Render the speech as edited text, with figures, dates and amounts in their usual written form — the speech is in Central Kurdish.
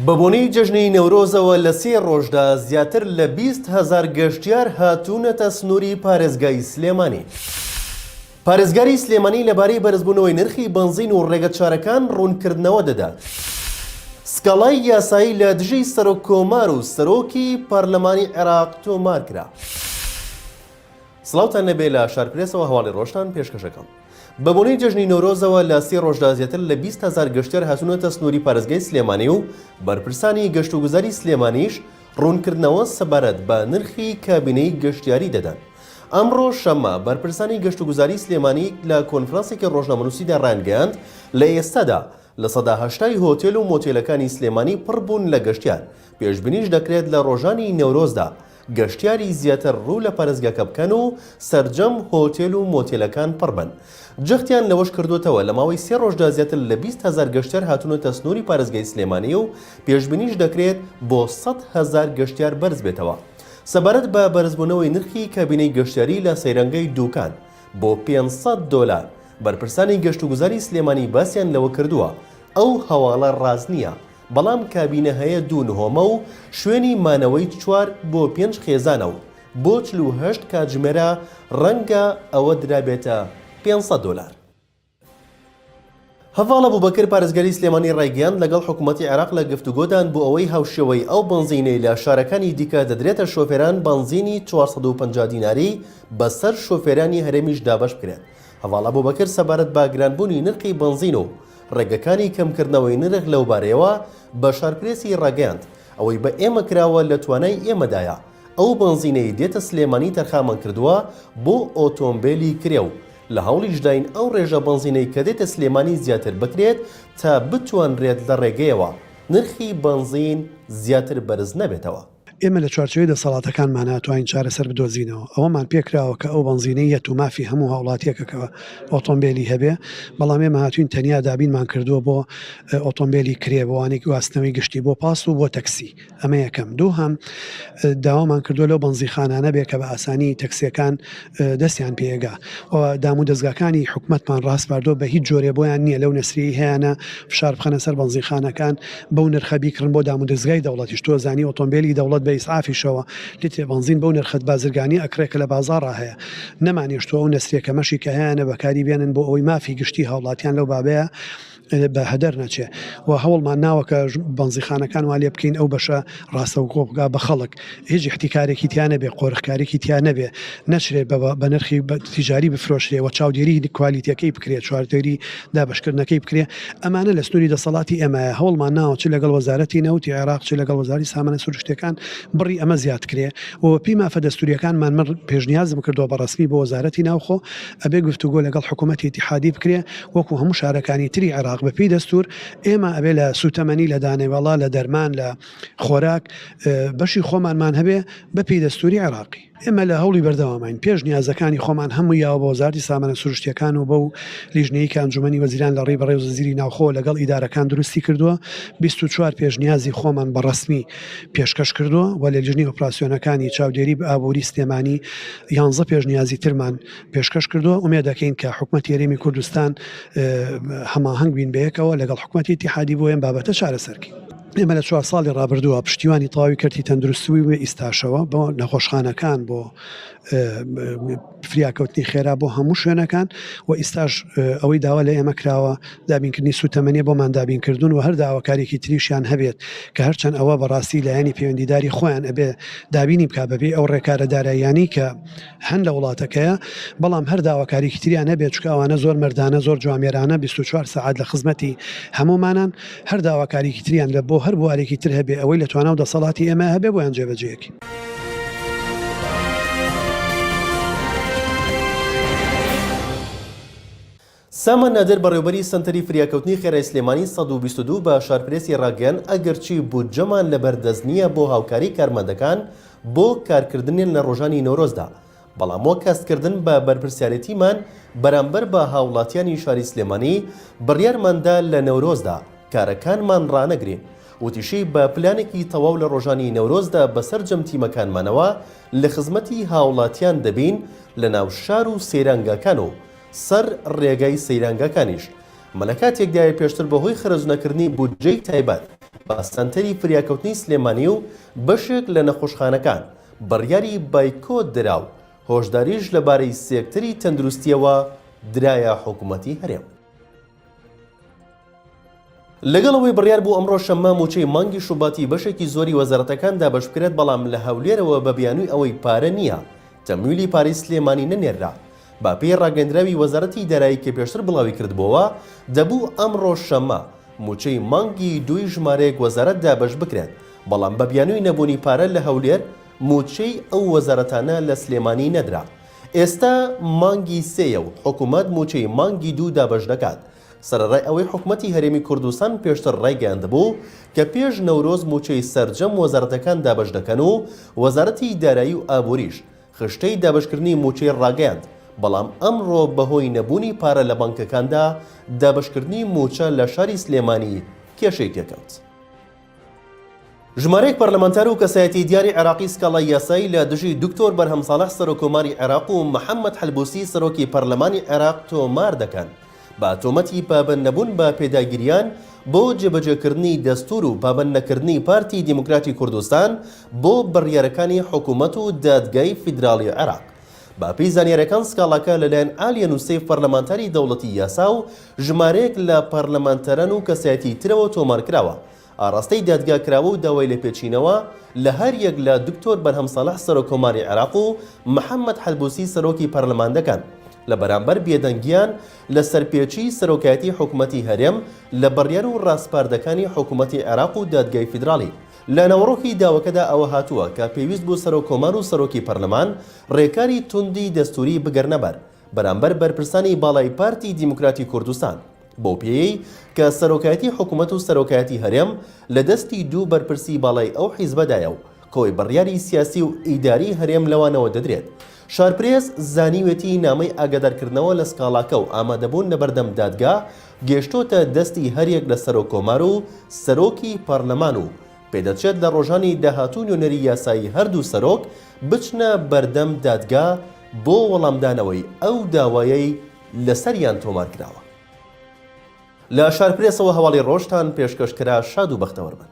بەبۆنەی جەژنی نەورۆزەوە لە سێ ڕۆژدا زیاتر لە 20 هەزار گەشتیار هاتوونەتە سنووری پارێزگای سلێمانی. پارێزگاری سلێمانی لەبارەی بەرزبوونەوەی نرخی بەنزین و ڕێگەچارەکان ڕوونکردنەوە دەدات. سکاڵای یاسایی لە دژی سەرۆک کۆمار و سەرۆکی پەرلەمانی عێراق تۆمارکرا. سڵاوتان لێبێ لە شارپرێسەوە هەواڵی ڕۆژتان پێشکەشەکەم. بە بۆنەی جەژنی نەورۆزەوە لە سێ ڕۆژدا زیاتر لە 20 هەزار گەشتیار هاتوونەتە سنووری پارێزگای سلێمانی و بەرپرسانی گەشتوگوزاری سلێمانیش ڕوونکردنەوە سەبارەت بە نرخی کابینەی گەشتیاری دەدەن. ئەمڕۆ شەممە، بەرپرسانی گەشتوگوزاری سلێمانی لە کۆنفرانسێکی ڕۆژنامەنووسیدا ڕایانگەیاند، لە ئێستادا 80% ی هۆتێل و مۆتێلەکانی سلێمانی پڕ بوون لە گەشتیار، پێشبینیش دەکرێت لە ڕۆژانی نەورۆزدا گەشتیاری زیاتر ڕوو لە پارێزگاکە بکەن و سەرجەم هۆتێل و مۆتێلەکان پڕ بن. جەختیان لەوەش کردووەتەوە، لە ماوەی سێ ڕۆژدا زیاتر لە 20 هەزار گەشتیار هاتوونەتە سنووری پارێزگای سلێمانی و پێشبینیش دەکرێت بۆ 100 هەزار گەشتیار بەرزبێتەوە. سەبارەت بە بەرزبوونەوەی نرخی کابینەی گەشتیاری لە سەیرانگای دوکان بۆ 500 دۆلار، بەرپرسانی گەشتوگوزاری سلێمانی باسیان لەوە کردووە، ئەو هەواڵە ڕاست نییە، بەڵام کابینە هەیە دوو نهۆمە و شوێنی مانەوەی چوار بۆ پێنج خێزانە و بۆ 48 کاتژمێرە ڕەنگە ئەوە درابێتە 500 دۆلار. هەڤاڵ ئەبوبەکر پارێزگاری سلێمانی ڕایگەیاند، لەگەڵ حکومەتی عێراق لە گفتوگۆدان بۆ ئەوەی هاوشێوەی ئەو بەنزینەی لە شارەکانی دیکە دەدرێتە شۆفێران بەنزینی 450 دیناری بەسەر شۆفێرانی هەرێمیش دابەش بکرێت. هەڤاڵ ئەبوبەکر سەبارەت بە گرانبوونی نرخی بەنزین و ڕێگەکانی کەمکردنەوەی نرخ لەوبارەیەوە بە شارپرێسی ڕاگەیاند، ئەوەی بە ئێمە کراوە لە توانای ئێمەدایە، ئەو بەنزینەی دێتە سلێمانی تەرخانمان کردووە بۆ ئۆتۆمبێلی کرێ و لە هەوڵیشداین ئەو ڕێژە بەنزینەی کە دێتە سلێمانی زیاتر بکرێت تا بتوانرێت لە ڕێگەیەوە نرخی بەنزین زیاتر بەرز نەبێتەوە. ئێمە لە چوارچێوەی دەسەڵاتەکانمانا توانین چارەسەر بدۆزینەوە، ئەوەمان پێکراوە کە ئەو بەنزینەی یەت و مافی هەموو هاوڵاتیەکە کە ئۆتۆمبێلی هەبێ، بەڵام ئێمە هاتوین تەنیا دابینمان کردووە بۆ ئۆتۆمبێلی کرێ، بۆ وانەی گواستنەوەی گشتی، بۆ پاس و بۆ تەکسی. ئەمە یەکەم. دووهەم، داوامان کردووە لەو بەنزیخانانە بێ کە بە ئاسانی تەکسیەکان دەستیان پێگا و دام و دەزگاکانی حکومەتمان ڕاسپاردووە بە هیچ جۆرێ بۆیان نییە لەو نەسریەی هەیانە فشار بخەنە سەر بەنزیخانەکان بەو نرخە بیکڕن بۆ دام و دەزگای دەوڵەتیش تۆ زانی ئۆتۆمبێلی دەوڵەت بە ئیسعافیشەوە لیترێ بەنزین بەو نرخەت بازرگانی ئەکڕێ کە لە بازاڕا هەیە نەمانێشتووە ئەو نەسریە کەمەشی کە هەیانە بەکاری بێنن بۆ ئەوەی مافی گشتی هاوڵاتیان لەو بابەیە بە هەدەر نەچێ و هەوڵمان ناوە کە بەنزیخانەکان وا لێ بکەین ئەو بەشە ڕاستەوخۆ بگا بە خەڵک هیچ احتیکارێکی تیا نەبێ قۆرخکارێکی تیا نەبێ نەچرێت بە نرخی تیجاری بفرۆشرێ و چاودێری کوالیتەکەی بکرێت چواردێری دابشکردنەکەی بکرێ ئەمانە لە سنووری دەسەڵاتی ئێمەیە هەوڵمان ناوە چ لەگەڵ وەزارەتی نەوتی عێراق چ لەگەڵ وەزاری سامانە سروشتەکان بڕی ئەمە زیاد کرێ و پێی مافە دەستوریەکانمان من پێشنیازم کردووە بە ڕەسمی بۆ وەزارەتی ناوخۆ ئەبێ گفتوگۆ لەگەڵ حکوومەتی ئیتیحادی بکرێ وەکو هەموو شارەکانی تری عێراق بەپێی دەستور ئێمە ئەبێ لە سوتەمەنی لە دانەوێڵە لە دەرمان لە خۆراک بەشی خۆمانمان هەبێ بەپێی دەستوری عێراقی. ئێمە لە هەوڵی بەردەوامین پێش نیازەکانی خۆمان هەموو یاوە بە وەزارەتی سامانە سروشتیەکان و بەو لیژنەی کە ئەنجومەنی وەزیران لە ڕێی بەڕێز وەزیری ناوخۆ لەگەڵ ئیدارەکان دروستی کردووە 24 پێشنیازی خۆمان بە ڕەسمی پێشکەش کردووە و لە لیژنەی ئۆپراسیۆنەکانی چاودێری ئابووری سلێمانی یانزە پێشنیازی ترمان پێشکەش کردووە، ئومێد دەکەین کە حکومەتی هەرێمی کوردستان هەماهەنگ بین بەیەکەوە لەگەڵ حکومەتی ئیتیحادی بۆ ئەم بابەتە چارەسەر کەین. ئێمە لە چوار ساڵی ڕابردووە پشتیوانی تەواوی کەرتی تەندروستی و ئیستاشەوە بۆ نەخۆشخانەکان بۆ فریاکەوتنی خێرا بۆ هەموو شوێنەکان و ئیستاش ئەوەی داوا لە ئێمە کراوە دابینکردنی سوتەمەنیە بۆمان دابینکردون و هەر داواکاریکی تریشیان هەبێت کە هەرچەند ئەوە بەڕاستی لایەنی پەیوەندیداری خۆیان ئەبێ دابینی بکا بەبێ ئەو ڕێکارە داراییانەی کە هەن لە وڵاتەکەیە، بەڵام هەر داواکاریکی تریان هەبێت، چونکە ئەوانە زۆر مەردانە، زۆر جوامێرانە 24 سەعات لە خزمەتی هەموومانان، هەر داواکاریکی تریان لە بۆ هەر بوارێکی تر هەبێ ئەوەی لە توانا و دەسەڵاتی ئێمە هەبێ بۆیان جێبەجێ ئەکەین. سامان نادر بەڕێوبەری سەنتەری فریاکەوتنی خێرای سلێمانی 122 بە شارپرێسی ڕاگەیاند، ئەگەرچی بودجەمان لەبەردەست نییە بۆ هاوکاری کارمەندەکان بۆ کارکردنیان لە ڕۆژانی نەورۆزدا، بەڵام وەک هەستکردن بە بەرپرسیارێتیمان بەرامبەر بە هاوڵاتیانی شاری سلێمانی بڕیارماندا لە نەورۆزدا کارەکانمان ڕانەگرین. وتیشی، بە پلانێکی تەواو لە ڕۆژانی نەورۆزدا بەسەرجەم تیمەکانمانەوە لە خزمەتی هاوڵاتیان دەبین لەناو شار و سەیرانگاکان و سەر ڕێگای سەیرانگاکانیش. ئەمە لە کاتێکدایە پێشتر بەهۆی خەرجنەکردنی بودجەی تایبەت. سەنتەری فریاکەوتنی سلێمانی و بەشێک لە نەخۆشخانەکان بڕیاری بایکۆت درا و هۆشداریش لەبارەی سێکتەری تەندروستییەوە درایە حکومەتی هەرێم. لەگەڵ ئەوەی بڕیار بوو ئەمڕۆ شەممە مووچەی مانگی شوباتی بەشێکی زۆری وەزارەتەکان دابەش بکرێت، بەڵام لە هەولێرەوە بە بیانووی ئەوەی پارە نییە، تەمویلی پارەی سلێمانی نەنێررا. بە پێی ڕاگەیەندراوی وەزارەتی دارایی کە پێشتر بڵاوی کردبۆوە، دەبوو ئەمڕۆ شەممە مووچەی مانگی دووی ژمارەیەک وەزارەت دابەش بکرێت، بەڵام بە بیانووی نەبوونی پارە لە هەولێر مووچەی ئەو وەزارەتانە لە سلێمانی نەدرا. ئێستا مانگی سێیە و حکومەت مووچەی مانگی دوو دابەش دەکات، سەرەڕای ئەوەی حکومەتی هەرێمی کوردستان پێشتر ڕایگەیاندبوو کە پێش نەورۆز مووچەی سەرجەم وەزارەتەکان دابەش دەکەن و وەزارەتی دارایی و ئابووریش خشتەی دابەشکردنی مووچەی ڕاگەیاند، بەڵام ئەمڕۆ بەهۆی نەبوونی پارە لە بانکەکاندا دابەشکردنی مووچە لە شاری سلێمانی کێشەی تێکەوت. ژمارەیەک پەرلەمانتار و کەسایەتی دیاری عێراقی سکاڵای یاسایی لە دژی دکتۆر بەرهەم ساڵح سەرۆککۆماری عێراق و محەممەد حەلبوسی سەرۆکی پەرلەمانی عێراق تۆمار دەکەن بە تۆمەتی پابەند نەبوون بە پێداگیریان بۆ جێبەجێکردنی دەستوور و پابەند نەکردنی پارتی دیموکراتی کوردستان بۆ بڕیارەکانی حکومەت و دادگای فیدراڵی عێراق. بە پێی زانیاریەکان سکاڵاکە لەلایەن عالیە نوسەیف پەرلەمانتاری دەوڵەتی یاسا و ژمارەیەک لە پەرلەمانتاران و کەسایەتی ترەوە تۆمارکراوە ئاڕاستەی دادگا کراوە و داوای لێپێچینەوە لە هەریەک لە دکتۆر بەرهەم ساڵح سەرۆک کۆماری عێراق و محەمەد حەلبوسی سەرۆکی پەرلەمان دەکەن لە بەرامبەر بێدەنگیان لە سەرپێچی سەرۆکایەتی حکومەتی هەرێم لە بڕیار و ڕاسپاردەکانی حکومەتی عێراق و دادگای فیدراڵی. لە ناوەڕۆکی داواکەدا ئەوە هاتووە کە پێویست بوو سەرۆک کۆمار و سەرۆکی پەرلەمان ڕێکاری توندی دەستووری بگرنەبەر بەرامبەر بەرپرسانی باڵای پارتی دیموکراتی کوردستان بەو پێیەی کە سەرۆکایەتی حکومەت و سەرۆکایەتی هەرێم لە دەستی دوو بەرپرسی باڵای ئەو حیزبەدایە و کۆی بڕیاری سیاسی و ئیداری هەرێم لەوانەوە دەدرێت. شارپرێس زانیوێتی نامەی ئاگادارکردنەوە لە سکاڵاکە و ئامادەبوون لەبەردەم دادگا گەیشتۆتە دەستی هەریەک لە سەرۆک کۆمار و سەرۆکی پەرلەمان و پێدەچێت لە ڕۆژانی داهاتوو نوێنەری یاسایی هەردوو سەرۆک بچنە بەردەم دادگا بۆ وەڵامدانەوەی ئەو داوایەی لەسەریان تۆمارکراوە. لە شارپرێسەوە هەواڵی ڕۆژتان پێشکەش کرا شاد و بەختەوەر بن.